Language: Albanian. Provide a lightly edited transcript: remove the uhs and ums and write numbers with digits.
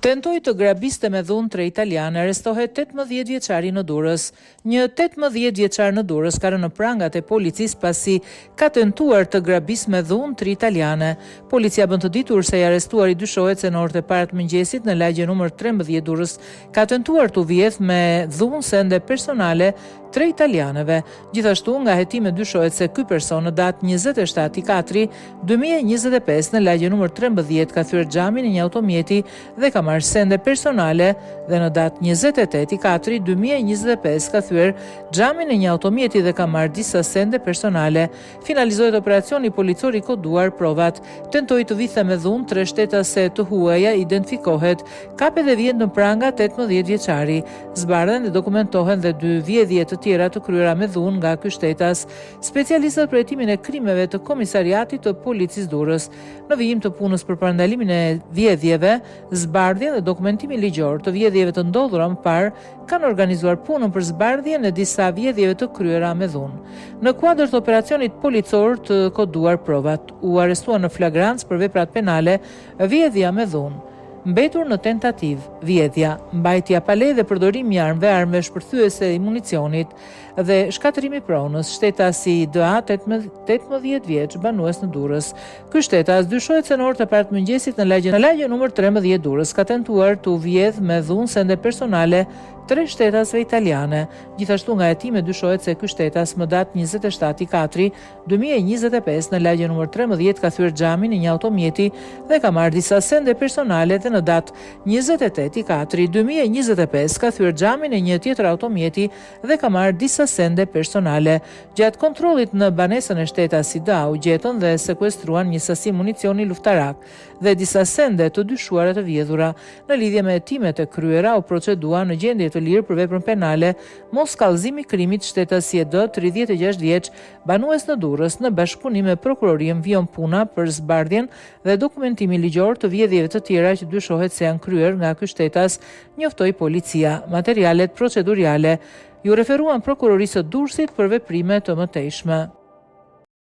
Tentoi të grabiste me dhunë tre italiane, arrestohet 18 vjeçari në Durrës. Një 18 vjeçar në Durrës ka rënë në prangat e policisë pasi ka tentuar të grabisë me dhunë tri italiane. Policia bën të ditur se i arrestuari dyshohet se në orët e para të mëngjesit në lagjen numër 13 Durrës ka tentuar t'u vjedhë me dhunë sende personale tre italianeve. Gjithashtu, nga hetimet dyshohet se ky person në datë 27 i katri 2025 në lagjen numër 13 ka thyer xhamin e një automjeti dhe ka marrë sende personale dhe në datë 28 i katri 2025 ka thyer xhamin e një automjeti dhe ka marrë disa sende personale. Finalizohet operacioni policor i koduar Provat. Tentoi të vidhte me dhunë tre shtetase të huaja, identifikohet, kapet dhe vihet në pranga 18 vjeçari. Zbardhen dhe dokumentohen dhe dy vjedhje të tjera të kryera me dhunë nga ky shtetas. Specialistët për hetimin e krimeve të Komisariatit të Policisë Durrës, në vijim të punës për parandalimin e vjedhjeve, zbardhjen dhe dokumentimin ligjor të vjedhjeve të ndodhura më parë, kanë organizuar punën për zbardhjen e disa vjedhjeve të kryera me dhunë. Në kuadër të operacionit policor të koduar Provat, u arrestua në flagrancë për veprat penale vjedhja me dhunë, mbetur në tentativë, vjedhja, mbajtja pa leje dhe përdorimi i armëve, armëve shpërthyese i municionit dhe shkatërrimi i pronës, shtetasi DA 18 vjeç, banues në Durrës. Ky shtetas dyshohet se në orët e para të mëngjesit në lagjen në lagjen numër 13 Durrës ka tentuar t'u vjedhë me dhunë sende personale tre shtetasve italiane. Gjithashtu nga hetimet dyshohet se ky shtetas më datë 27 i katri 2025 në lagjen numër 13 ka thyer xhamin e një automjeti dhe ka marrë disa sende personale dhe në datë 28 i katri 2025 ka thyer xhamin e një tjetër automjeti dhe ka marrë disa sende personale. Gjatë kontrollit në banesën e shtetasit DA u gjetën dhe sekuestruan një sasi municioni luftarak dhe disa sende të dyshuara të vjedhura. Në lidhje me hetimet e kryera u procedua në gjendje të lirë për veprën penale Moskallëzim i krimit shtetasi ED, 36 vjeç, banues në Durrës, në bashkëpunim me prokurorinë vijon puna për zbardhjen dhe dokumentimin ligjor të vjedhjeve të tjera që dyshohet se janë kryer nga ky shtetas, njoftoi policia. Materialet proceduriale iu referuan prokurorisë së Durrësit për veprime të mëtejshme.